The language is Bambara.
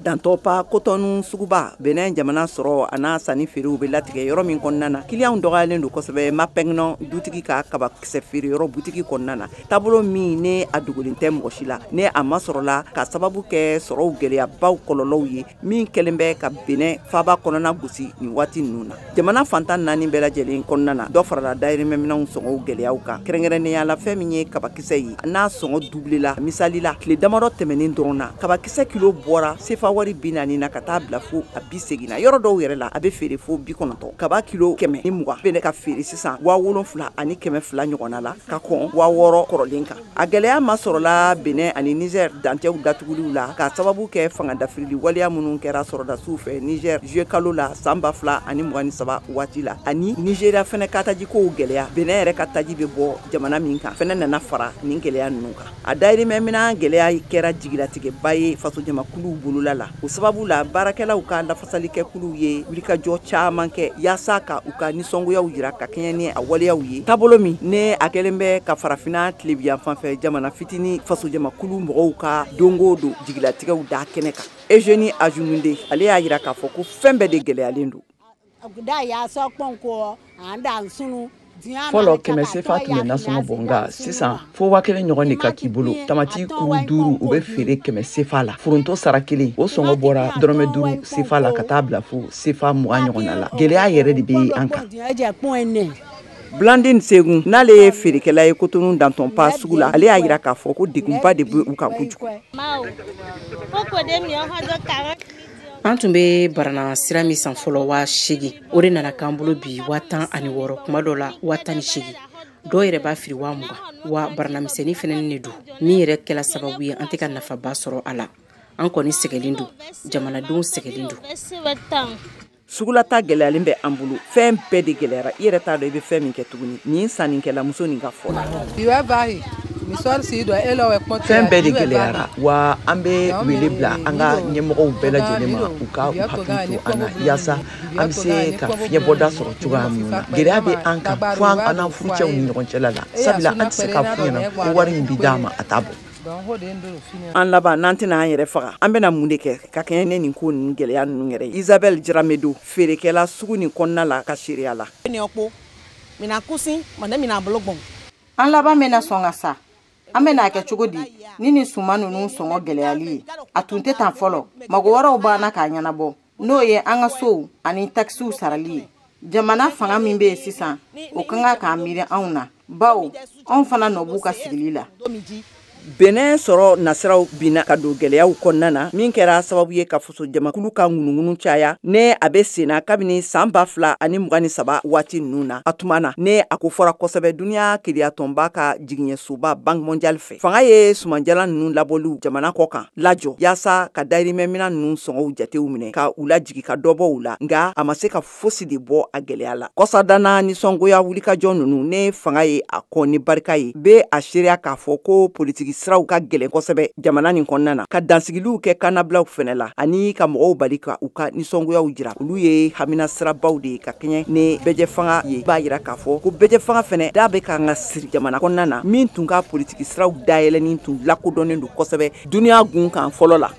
Dantɔpa Kotɔnu suguba, Benin jamana sɔrɔ a n'a sanni feerew bɛ latigɛ yɔrɔ min kɔnɔna na, kiliyanw dɔgɔyalen don kosɛbɛ Mapɛŋnɔ dutigi ka kabakisɛ feere yɔrɔ butigi kɔnɔna na. Taabolo min ne a dogolen tɛ mɔgɔ si la, ne a masɔrɔla ka sababu kɛ sɔrɔw gɛlɛyabaw kɔlɔlɔw ye min kɛlen bɛ ka Benin faba kɔnɔna gosi nin waati ninnu na. Jamana fantan naani bɛɛ lajɛlen kɔnɔna na, dɔ farala dayirimɛminɛnw sɔngɔw gɛlɛyaw kan, kɛrɛnkɛrɛnnenya la fɛn min ye kabakisɛ ye, n'a sɔngɔ doublé la. Misali la, tile damadɔ tɛmɛnen dɔrɔn na, kabakisɛ kilo bɔra sefa wari 40 na ka taa bila fo a 80 na. Yɔrɔ dɔw yɛrɛ la, a bɛ feere fo 90. Kaba kilo 120 bɛ ka feere sisan 7200 ɲɔgɔnna la ka kɔn 6000 kɔrɔlen kan. A gɛlɛya ma sɔrɔla Benin ani Niger dancɛw datuguliw la ka sababu kɛ fanga dafirili waleya minnu kɛra sɔrɔdasiw fɛ Niger juillet kalo la san 2023 waati la, ani Nigeria fɛnɛ ka tajikow gɛlɛya. Benin yɛrɛ ka taji bɛ bɔ jamana min kan fɛnɛ nana fara nin gɛlɛya ninnu kan. A dayirimɛminɛn gɛlɛya kɛra jigilatigɛba ye fasojamakuluw bolola la. O sababu la, baarakɛlaw ka lafasalikɛkuluw ye wulikajɔ caman kɛ yaasa ka u ka nisɔngoyaw jira ka kɛɲɛ ni a waleyaw ye. Taabolo min ne a kɛlen bɛ ka farafinna tilebiyan fanfɛ jamana fitinin fasojamakulu mɔgɔw ka don o don jigilatigɛw da kɛnɛ kan. Eugénie Ajounde, ale y'a jira k'a fɔ ko fɛn bɛɛ de gɛlɛyalen don. Fɔlɔ, 100 sefa tun bɛ nasɔngɔ bɔ, nka sisan fo 1000 ɲɔgɔn de ka k'i bolo. Tamati kuru 5, o bɛ feere 100 sefa la. Foronto sara kelen, o sɔngɔ bɔra dɔrɔmɛ 5 sefa la ka taa bila fo sefa 20 ɲɔgɔn la. Gɛlɛya yɛrɛ de bɛ an kan. Blandine Segun, n'ale ye feerekɛla ye Kotonu Dantɔnpa sugu la, ale y'a jira k'a fɔ ko degunba de bɛ u kan kojugu. An tun bɛ barana sira min san fɔlɔ 8000, o de nana k'an bolo bi 16,000, kuma dɔ la 18,000, dɔw yɛrɛ b'a feere 20,000. Wa baranamisɛnnin fɛnɛ de don min yɛrɛ kɛla sababu ye an tɛ ka nafaba sɔrɔ a la. An kɔni sɛgɛlen don, jamanadenw sɛgɛlen don. Sugulata gɛlɛyalen bɛ an bolo, fɛn bɛɛ de gɛlɛyara, i yɛrɛ t'a dɔn i bɛ fɛn min kɛ tuguni. Nin sannikɛlamuso nin ka fɔ la, fɛn bɛɛ de gɛlɛyara. Wa an bɛ wele bila an ka ɲɛmɔgɔw bɛɛ lajɛlen ma, u ka u hakili to an na yaasa an bɛ se ka fiɲɛbɔda sɔrɔ cogoya min na. Gɛlɛya bɛ an kan fo an n'an furucɛw ni ɲɔgɔn cɛla la, sabula an tɛ se k'a f'u ɲɛna ko wari min bɛ d'an ma, a t'a bɔ. An laban, n'an tɛna an yɛrɛ faga, an bɛna mun de kɛ ka kɛɲɛ ne nin ko ninnu gɛlɛya ninnu yɛrɛ ye? Isabelle Jaramedo, feerekɛla sugu nin kɔnɔna la, ka seereya la. An laban bɛna sɔn ka sa. An bɛna a kɛ cogo di ni suman ninnu sɔngɔ gɛlɛyali ye? A tun tɛ tan fɔlɔ. Mago wɛrɛw banna k'a ɲɛnabɔ, n'o ye an ka sow ani takisiw sarali ye. Jamana fanga min bɛ yen sisan, o ka kan k'a miiri anw na, bawo anw fana nɔ b'u ka sigili la. Benin sɔrɔ nasiraw binna ka don gɛlɛyaw kɔnɔna na, min kɛra sababu ye ka faso jamakulu ka ŋunuŋunu caya ne a bɛ senna kabini san 2023 waati ninnu na. A tuma na ne a ko fɔra kosɛbɛ duniya keleyatɔnba ka jigiɲɛsoba Banque mondiale fɛ, fanga ye sumanjalan ninnu labɔliw jamana kɔ kan lajɔ yaasa ka dayirimɛminɛn ninnu sɔngɔw jatew minɛ ka u lajigi ka dɔ bɔ u la, nka a ma se ka fosi de bɔ a gɛlɛya la. Kɔsadana nisɔngoya wulikajɔ ninnu ne fanga ye a kɔn ni barika ye bɛ a seereya k'a fɔ ko politiki siraw ka gɛlɛn kosɛbɛ jamana nin kɔnɔna na, ka dansigiliw kɛ kannabilaw fɛnɛ la ani ka mɔgɔw bali ka u ka nisɔngoyaw jira. Olu ye hamina sirabaw de ye ka kɛɲɛ ni bɛjɛ fanga ye. B'a jira k'a fɔ ko bɛjɛ fanga fɛnɛ da bɛ kan ka siri jamana kɔnɔna na, min tun ka politiki siraw dayɛlɛnin tun lakodɔnnen don kosɛbɛ duniya gun kan fɔlɔ la.